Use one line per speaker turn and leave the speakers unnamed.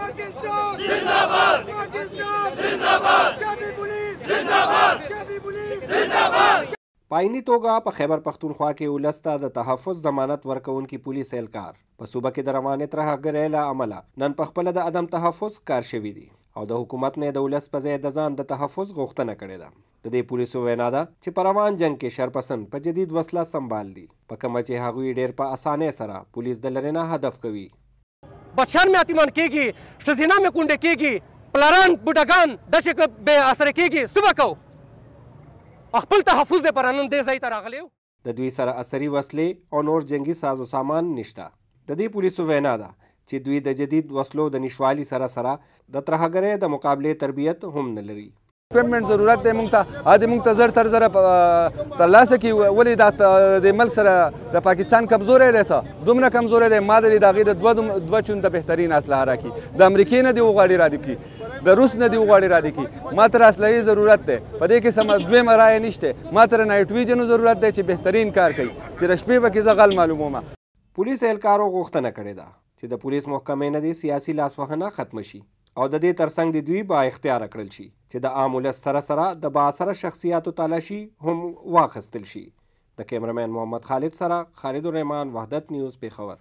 پاکستان زنده‌باد، پاکستان زنده‌باد، کبي پولیس زنده‌باد، کبي پولیس زنده‌باد.
په عیني توګه په خیبر پښتونخوا کې ولس ته د تحفظ ضمانت ورکوونکي پولیس اهلکار په صوبه کې د روانې ترهګرۍ له امله نن په خپله د عدم تحفظ ښکار شوي دي او د حکومت نه د ولس په ځای د ځان د تحفظ غوښتنه کړې ده. د دې پولیسو وینا ده چې په روان جنګ کې شرپسند په جدید وسله سمبال دي، په کومه چې هغوی ډېر په اسانۍ سره پولیس د لرې نه هدف کوي.
بچیان مې یتیمان کېږي، ښځینه مې کونډې کېږي، پلران بوډاګان داسې که بې اسره کېږي، څه به کوو؟ خپل تحفظ دپاره نن دې ځای ته راغلی یو.
د دوی سره عصري وسلې او نور جنګي ساز و سامان نشته. د دې پولیسو وینا ده چې دوی د جدید وسلو د نشوالي سره سره د ترهګرۍ د مقابلې تربیت هم نه لري.
اکویپمنټ ضرورت دی مونږ ته، دې مونږ ته زر تر زره ترلاسه کړي. ولې دا د ملک سره د پاکستان کمزوری دی، څه دومره کمزوری دی، ما د دې د هغې د دوه چونده بهترین اسلحه راکړي، د امریکې نه دې وغواړي را دې کړي، د روس نه دې وغواړي را دې کړي. ما تر اسلحې ضرورت دی، په دې کې سم دویمه رایه نشته. ما تر نایټ ویژنو ضرورت دی چې بهترین کار کوي، چې د شپې پکې زه غل معلوموم.
پولیس اهلکارو غوښتنه کړې ده چې د پولیس محکمې نه دې سیاسي لاسوهنه ختمه شي او د دې ترڅنګ دې دوی با اختیاره کړل شي چې د عام ولس سره سره د بااثره شخصیاتو تالاشي هم واخیستل شي. د کیمرمین محمد خالد سره خالد الرحمان، وحدت نیوز، پېښور.